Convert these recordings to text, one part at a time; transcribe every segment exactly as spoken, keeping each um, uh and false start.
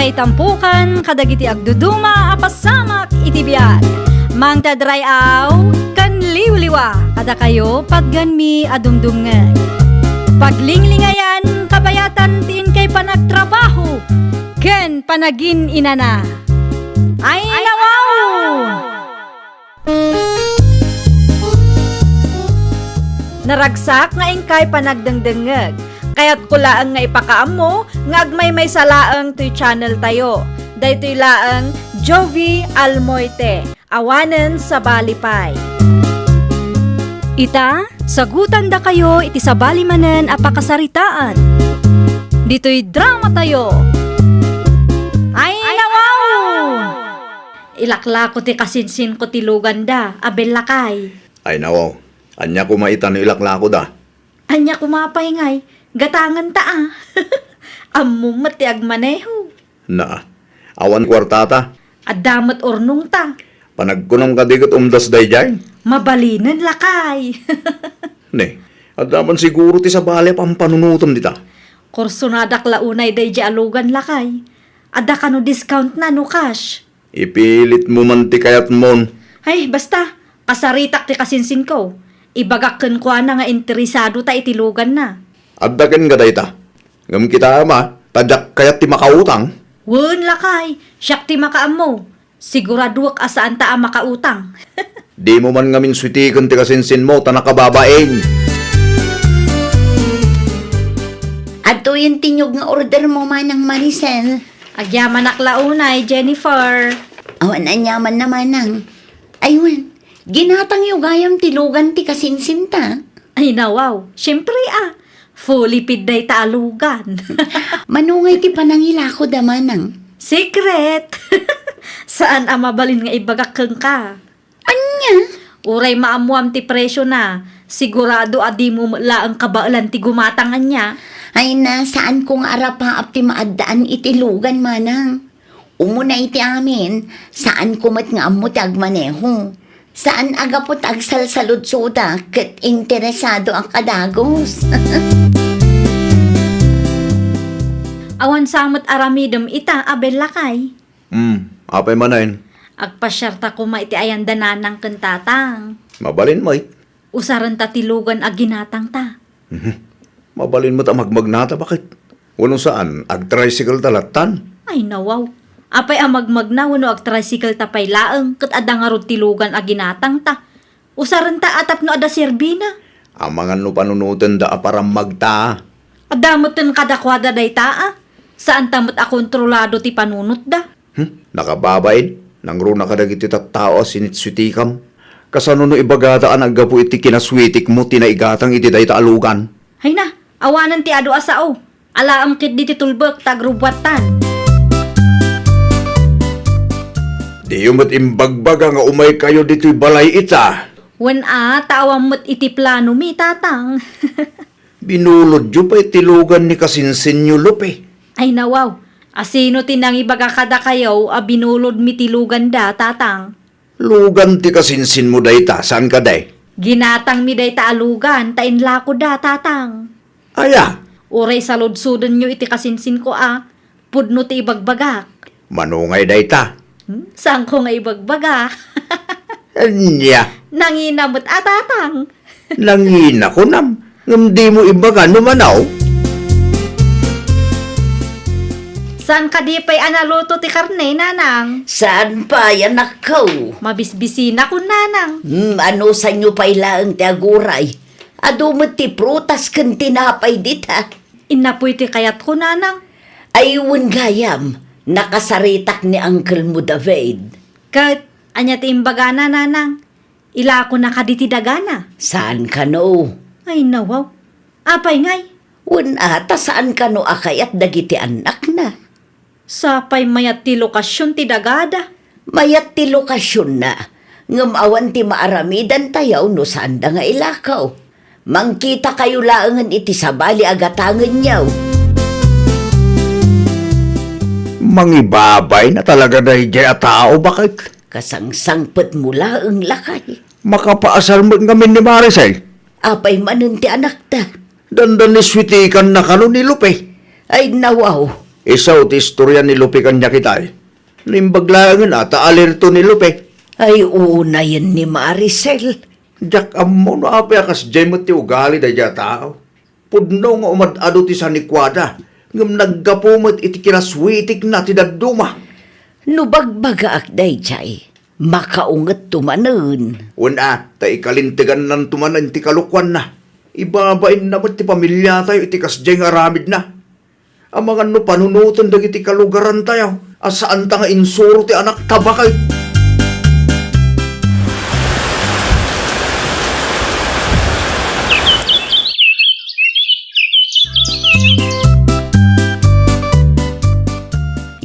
Itampukan kadagiti agduduma a pasamak iti biag. Mangted ray-aw ken liwliwa kadakayo patganmi a dumdumngeg. Paglinglingayan kabayatan ti inkay panagtrabaho ken panagin-inana. Ay, nawaw! Naragsak nga inkay panagdengdengngeg. Kayatko laeng nga ipakaammo nga agmaymaysa laeng toy channel tayo. Daytoy laeng Jovie Almoite, awanen sabali pay. Ita, sagutandakayo iti sabali manen a pakasaritaan. Ditoy drama tayo. Ay, nawaw! Ilaklako ti kasinsinko ti luganda, a bellakay. Ay, nawaw. Ania koma ita no ilaklakoda? Ania koma pay ngay, gatangenta a. Ammom met ti agmaneho. Naa, awan kuartata. Adda met urnongta. Panagkunam kadi ket umdas daydiay? Mabalinen, lakay. Ne, adda man siguro ti sabali a pampanunotem dita. Kursonadak la unay daydiay a lugan, lakay. Adda kano discountna no cash? Ipilitmo man ti kayatmon. Ay, basta, kasaritak ti kasinsinko. Ibagak kenkuana nga interesadota iti luganna. Adda kenka dayta. Ngem kitaem a, ta diak kayat ti makautang. Wen, lakay, siak ti makaammo. Siguraduek a saanta a makautang. Dimo man ngamin suitiken ti kasinsinmo ta nakababain. Adtoyen ti niyog nga ordermo, Manang Maricel. Agyamanak la unay, Jennifer. Awan aniamanna, Manang. Ay wen, ginatangyo gayam ti lugan ti kasinsinta. Ay, nawaw. Siempre a. Fully paid dayta a lugan. Mano ngay ti panangilakoda, Manang? Secret! Saan a mabalin nga ibagak kenka. Ania? Uray maammoam ti presiona, sigurado a dimo met laeng kabaelan ti gumatang ania. Ay na, saanko nga arapaap ti maaddaan iti lugan, Manang. Umuna iti amin, saanko met nga ammo ti agmaneho. Saan a gapu ta agsalsaludsodak ket interesadoak a dagus. Awan sa met aramidem ita a bellakay. Hmm, apay manen? Agpasiarta koma iti ayanda nanang ken tatang. Mabalin met. Usarenta ti lugan a ginatangta. Mhm. Mabalin met a magmagnata, baket? Wenno saan, agtricycle ta lattan? Ay, nawaw. Apay a magmagna wenno agtricycle ta pay laeng, ket adda ngarud ti lugan a ginatangta. Usarenta a tapno adda serbina. Amangan no panunotenda a parammagta. Adda metten kadakuada dayta a. Saanta met a kontrolado ti panunotda. Hmm, nakababain, nangruna kadagiti tattao a sinitsuitikam. Kasano no ibagada a naggapu iti kinasuitikmo ti naigatang iti dayta a lugan? Ay na, awanen ti adu a sao. Alaem ketdi ti tulbek ta agrubbuattan. Diyo met imbagbaga nga umaykayo ditoy balay ita. Wen a, ta awan met iti planomi, tatang. Binulodyo pay ti lugan ni kasinsinyo, Lupe. Ay, nawaw. Asino ti nangibaga kadakayo a binulodmi ti luganda, tatang? Lugan ti kasinsinmo dayta, saan kadi? Ginatangmi dayta a lugan ta inlakoda, tatang. Aya? Uray saludsodenyo iti kasinsinko a pudno ti ibagbagak. Mano ngay dayta? Hmm? Saanko nga ibagbaga? Ania? Nangina met a, tatang. Nangina, kunam, ngem dimo ibaga no manaw? Saan kadi pay a naluto ti karne, nanang? Saan pay, anakko? Mabisbisinakon, nanang. Hmm, anusanyo pay laeng ti aguray. Adu met ti prutas ken tinapay dita. Innapoy ti kayatko, nanang. Ay, wen gayam, nakasaritak ni Uncle mo David. Ket ania ti imbagana, nanang? Ilakona kadi ti dagana? Saan kano? Ay, nawaw. Apay ngay? Wen a, ta saan kano a kayat dagiti annakna? Sapay mayat ti lokasion ti dagada. Mayat ti lokasionna, ngem awan ti maaramidantayo no saanda nga ilako. Mangkitakayo laengen iti sabali a gatangenyo. Mangibabay na talaga daydiay a tao, baket? Kasangsangpetmo laeng, lakay. Makapaasar met ngamin ni Maricel. Apay manen ti anakta? Dandan ni suitikanna kano ni Lupe. Ay, nawaw. Isu ti istorya ni Lupe kaniak itay. Naimbag laengen a ta alerto ni Lupe. Ay, unayen ni Maricel. Diak ammo no apay a kasdiay met ti ugali daydiay a tao. Pudno nga umad-adu ti sanikuada, ngem naggapu met iti kinaswitikna ti dadduma. No bagbagaak daydiay, makaungetto manen. Wen a, ta ikalintagannanto manen ti kalokuanna. Ibabainna met ti pamiliatayo iti kasdiay nga aramidna. Amangan no panunoten dagiti kalugarantayo a saanta nga insuro ti anakta baket.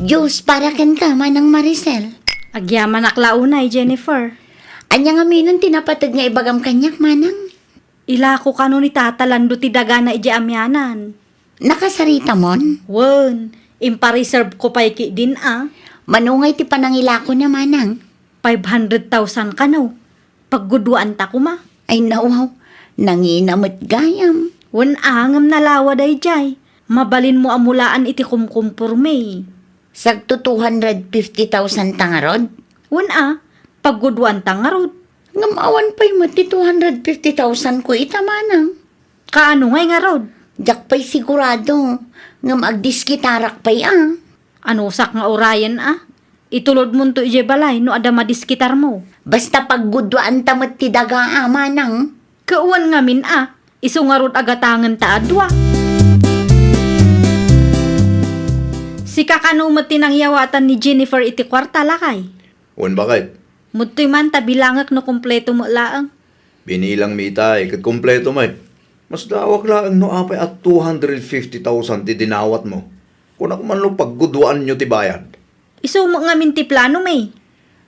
Diyos, para kenka, Manang Maricel. Agyamanak la unay, Jennifer. Ania ngamin ti napateg nga ibagam kaniak, Manang? Ilako kano ni Tata Lando ti dagana idiay amianan. Nakasaritamon? Wen, impareserve ko pay ketdin a. Mano ngay ti panangilakona, Manang? Five hundred thousand kano. Pagguduanta koma. Ay, nawaw. Nangina met gayam. Wen a, ngem nalawa daydiay. Mabalinmo a mulaan iti kumkumporme. Sagto two hundred fifty thousand ta ngarud? Wen a, pagguduanta ngarud. Ngem awan pay met ti two hundred fifty thousand ko ita, Manang. Kaano ngay ngarud? Diak pay sigurado, ngem agdiskitarak pay a. Anusak nga urayen a? Itulodmonto idiay balay no adda madiskitarmo. Basta pagguduanta met ti daga a, Manang. Ket wen ngamin a, isu ngarud a gatangenta a dua. Sika kano met ti nangyawatan ni Jennifer iti kuarta, lakay? Wen, baket. Ditoy man ta bilangek no kompleto met laeng. Binilangmi itay ket kompleto met. Masdaawak laeng no apay a two hundred fifty thousand ti dinawatmo. Kunak man no pagguduaanyo ti bayad. Isu met ngamin ti planomi.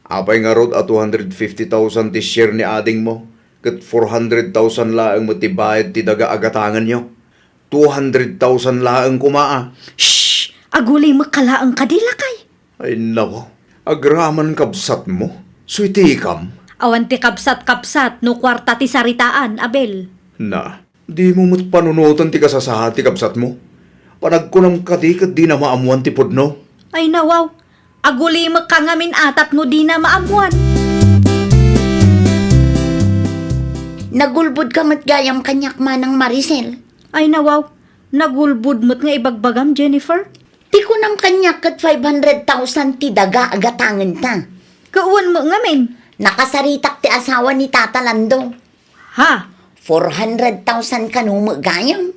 Apay ngarud a two hundred fifty thousand ti share ni adingmo, ket four hundred thousand laeng met ti bayad ti daga a gatangenyo? Two hundred thousand laeng koma a. Shh! Agulimekka laeng kadi, lakay. Ay, nako. Agraman kabsatmo. Suitikam. Awan ti kabsat-kabsat no kuarta ti saritaan, Abel. Na, dimo met panunoten ti kasasaad ti kabsatmo. Panagkunam kadi ket dina maammuan ti pudno. Ay, nawaw. Agulimekka ngamin a tapno dina maammuan. Nagulbodka met gayam kaniak, Manang Maricel. Ay, nawaw. Nagulbod met nga ibagbagam, Jennifer. Ti kunam kaniak ket five hundred thousand ti daga a gatangenta. Ket wen met ngamin? Nakasaritak ti asawa ni Tata Lando. Ha? Four hundred thousand kano met gayam.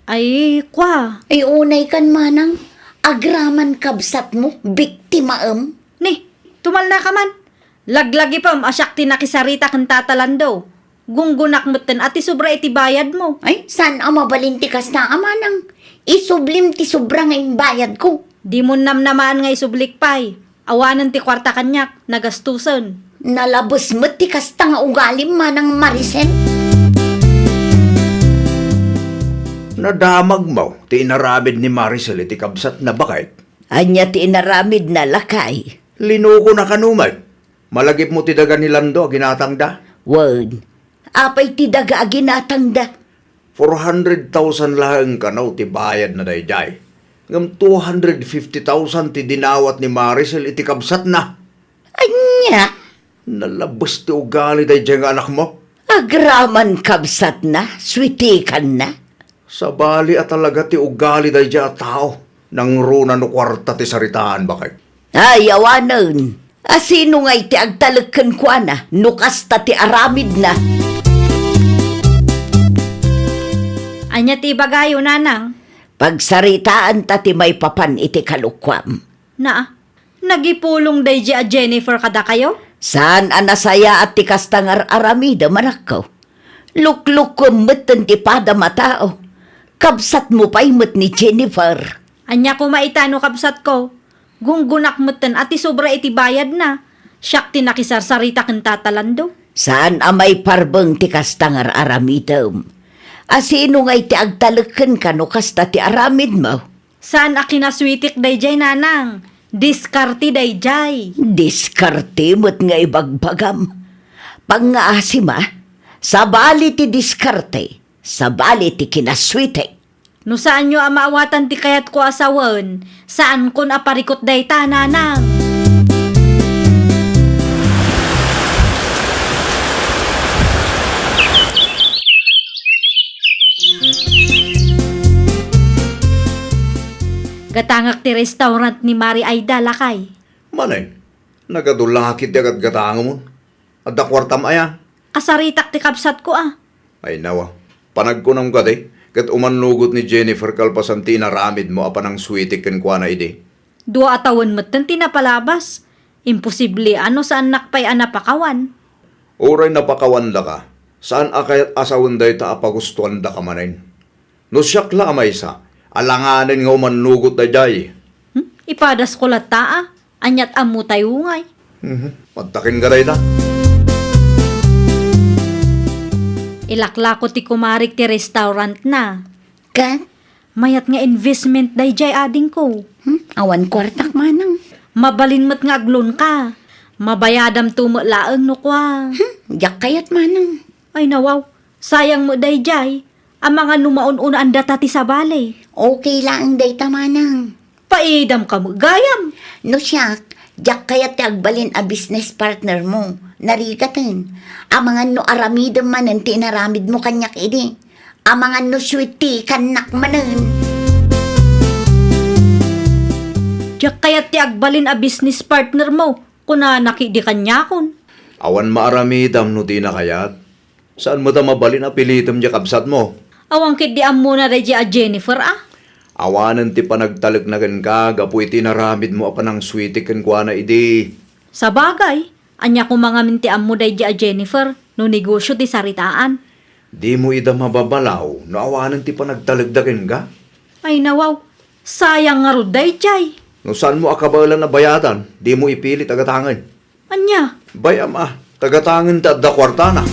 Ay, kua. Ay, unay kan, Manang. Agraman kabsatmo, biktimaem. Ni, tumalnaka man. Laglagipem a siak ti nakisarita ken Tata Lando. Gunggonak metten a ti sobra iti bayadmo. Ay, saan a mabalin ti kasta a, Manang? Isublim ti sobra nga imbayadko. Dimon namnamaan nga isublik pay. Awanen ti kuarta kaniak, nagastusen. Nalabes met ti kasta nga ugalim, Manang Maricel. Nadamagmo ti inaramid ni Maricel iti kabsatna, baket. Ania ti inaramidna, lakay? Linukona kano met. Malagipmo ti daga ni Lando a ginatangda? Wen, apay ti daga a ginatangda? Four hundred thousand laeng kano ti bayadna daydiay. Ngem two hundred fifty thousand ti dinawat ni Maricel iti kabsatna. Ania? Nalabes ti ugali daydiay nga anakmo. Agraman kabsatna, suitikanna. Sabali a talaga ti ugali daydiay a tao, nangruna no kuarta ti saritaan, baket. Ay, awanen. A sino ngay ti agtalek kenkuana no kasta ti aramidna? Ania ti ibagayo, Nanang? Pagsaritaanta ti maipapan iti kalokuam. Naa, nagipulong daydiay a Jennifer kadakayo? Saan a nasayaat ti kasta nga ar-aramidem, anakko. Luklukkuem metten ti padam a tao. Kabsatmo pay met ni Jennifer. Ania koma ita no kabsatko? Gunggonak metten a ti sobra iti bayadna. Siak ti nakisarsarita ken Tata Lando. Saan a maiparbeng ti kasta nga ar-aramidem. A sino ngay ti agtalek kenka no kasta ti aramidmo? Saan a kinasuitik daydiay, Nanang. Diskarte daydiay. Diskarte met nga ibagbagam. Pangngaasim a, sabali ti diskarte, sabali ti kinasuitik. No saanyo a maawatan ti kayatko a sawen, saankon a parikut dayta, nanang. Gatangak ti restaurant ni Mari Aida, lakay. Manay, nagadu la ketdi a gatgatangemon. Adda kuartam aya? Kasaritak ti kabsatko a. Ay nawa. Panagkunam kadi, ket umannugot ni Jennifer kalpasan ti inaramidmo a panangsuitik kenkuana idi. Dua a tawen metten ti napalabas. Imposible a no saannak pay a napakawan. Uray napakawandaka, saan a kayat a sawen dayta a pagustuandaka manen. No siak la a maysa, alanganen nga umannugot daydiay. Hmm? Ipadasko latta a. Ania't ammo tayo ngay? Mhm. Adda kenka dayta? Ilaklako ti kumarik ti restaurant na. Ket? Mayat nga investment daydiay, adingko. Hmm? Awan kuartak, manang. Mabalin met nga aglonka. Mabayadamto met laeng no kua. Hmm? Diak kayat, manang. Ay nawaw, sayang met daydiay. Amangan no maun-unaan data ti sabali. Okay laeng dayta, manang. Paidam ka met gayam. No siak, diak kayat ti agbalin a business partner mo. Narigaten. Amangan no aramidem manen ti inaramidmo kaniak idi. Amangan no sweet tea kannak manen. Diak kayat ti agbalin a business partner mo, kunana ketdi kaniakon. Awan maaramidam no dina kayat. Saan met a mabalin a pilitem diay kabsatmo? Awan ketdi ammona daydiay a Jennifer a? Awanen ti panagtalekna kenka gapu iti inaramidmo a panangsuitik kenkuana idi. Sabagay, ania koma ngamin ti ammo daydiay a Jennifer no negosio ti saritaan? Dimo ida mababalaw no awanen ti panagtalekda kenka? Ay nawaw, sayang ngarud daydiay. No saanmo a kabaelan a bayadan, dimo ipilit a gatangen. Ania? Bay-am a, ta gatangen ti adda kuartana.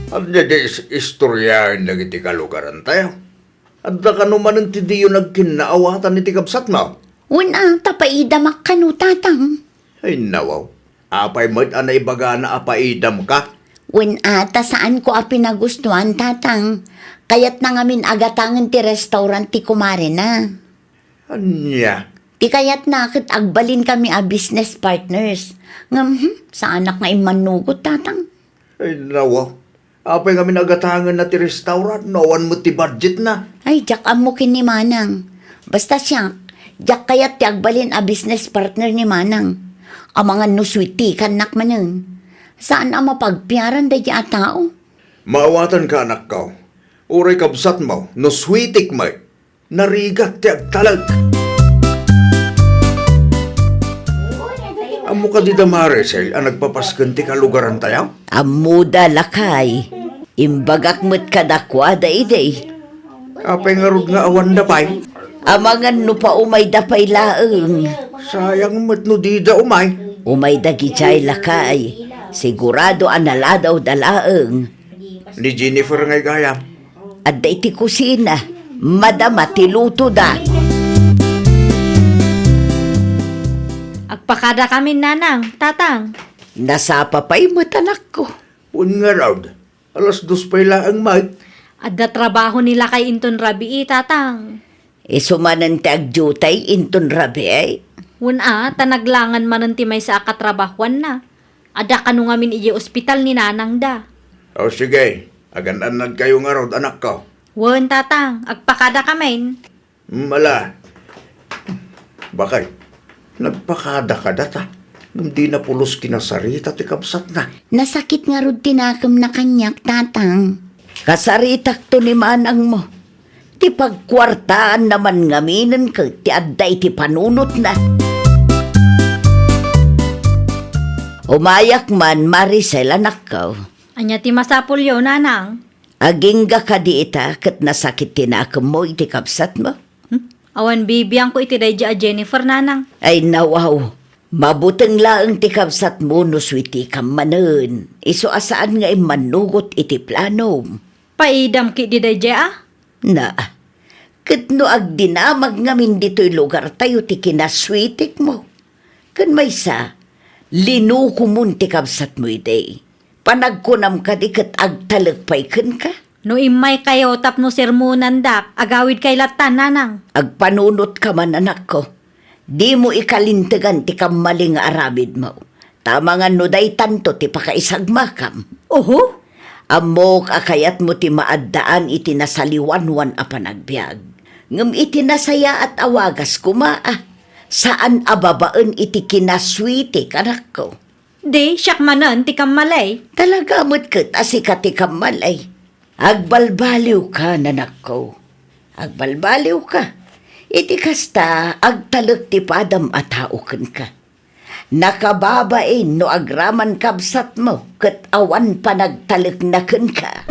Ania diay is-, istoriaen dagiti kalugarantayo? Adda kano manen ti diyo nagkinnaawatan iti kabsatmo? Wen a, ta paidamak kano, tatang. Ay, nawaw. Apay met a naibagana a paidamka? Wen a, ta saanko a pinagustuan, tatang. Kayatna ngamin a gatangen ti restaurant ti kumarena. Ania? Ti kayatna ket agbalinkami a business partners. Ngem, hmm, saanak nga immannugot, tatang. Ay, nawa. Apay ngamin a gatangenna ti restaurant no awan met ti budgetna? Ay, diak ammo ken ni manang. Basta siak, diak kayat ti agbalin a business partner ni manang. Amangan no sweet tea kannak manen. Saan a mapagpiaran daydiay a tao. Maawatanka, anakko. Uray kabsatmo, no sweetik met. Narigat ti agtalek. Ammo kadi da Maricel a nagpapasken ti kalugarantayo? Ammoda, lakay. Imbagak met kadakuada idi. Apay ngarud nga awanda pay? Amangan no paumayda pay laeng. Sayang met no dida umay. Umayda idiay, lakay. Sigurado a naladawda laeng. Ni Jennifer ngay gayam. Adda iti kusina, madama ti lutoda. Agpakadakamin, nanang, tatang. Nasapa pay met, anakko. Wen ngarud, alas dos pay laeng met. Adda trabaho ni lakay inton rabii, tatang. Isu manen ti agdiutay inton rabii? Wen a, ta naglangan manen ti maysa a katrabahoanna. Adda kano ngamin idiay ospital ni nanangda. O sige, agan-annadkayo ngarud, anakko. Wen, tatang, agpakadakamin. Mala. Bakay, nagpakada kadata, ngem dina pulos kinasarita ti kabsatna. Nasakit ngarud ti nakemna kaniak, tatang. Kasaritakto ni manangmo. Ti pagkuartaanna man ngaminen ket ti adda iti panunotna. Umayak man, Maricel, anakko. Ania ti masapulyo, nanang? Agingga kadi ita ket nasakit ti nakemmo iti kabsatmo? Hmm? Awan bibiangko iti daydiay a Jennifer, nanang. Ay, nawaw. Mabuteng laeng ti kabsatmo no sweetikam manen. Isu a saan nga immannugot iti planom. Paidam ketdi daydiay a? Na, ket no agdinamag ngamin ditoy lugartayo ti kinasweetikmo, ken maysa, linukomon ti kabsatmo idi. Panagkunam kadi ket agtalek pay kenka? No immaykayo tapno sermonandak, agawidkay latta, nanang. Agpanunotka man, anakko. Dimo ikalintegan ti kammali nga aramidmo. Ta amangan no daytanto ti pakaisagmakam. Oho? Ammok a kayatmo ti maaddaan iti nasaliwanwan a panagbiag. Ngem iti nasayaat a wagas koma, a, saan a babaen iti kinasweetek, anakko. Di, siak manen ti kammali. Talaga met ket a sika ti kammali. Agbalbaliwka, nanakko. Agbalbaliwka. Iti kasta, agtalek ti padam a tao kenka. Nakababain no agraman kabsatmo ket awan panagtalekna kenka.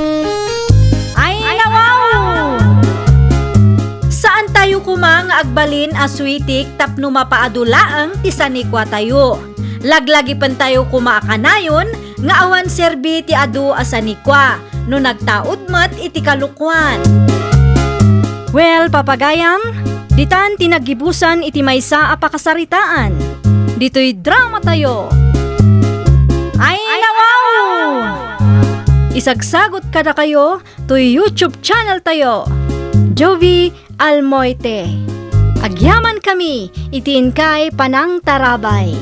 Ay, nawaw! Saan tayo koma nga agbalin a sweetek tapno mapaadu laeng ti sanikua tayo. Laglagipen tayo koma a kanayon nga awan serbi ti adu a sanikua no nagtaud met iti kalokuan. Well, papagayam, ditan ti naggibusan iti maysa a pakasaritaan. Ditoy drama tayo. Ay, nawaw! Isagsagot kadakayo toy YouTube channel tayo, Jovie Almoite. Agyaman kami iti inkay panangtarabay.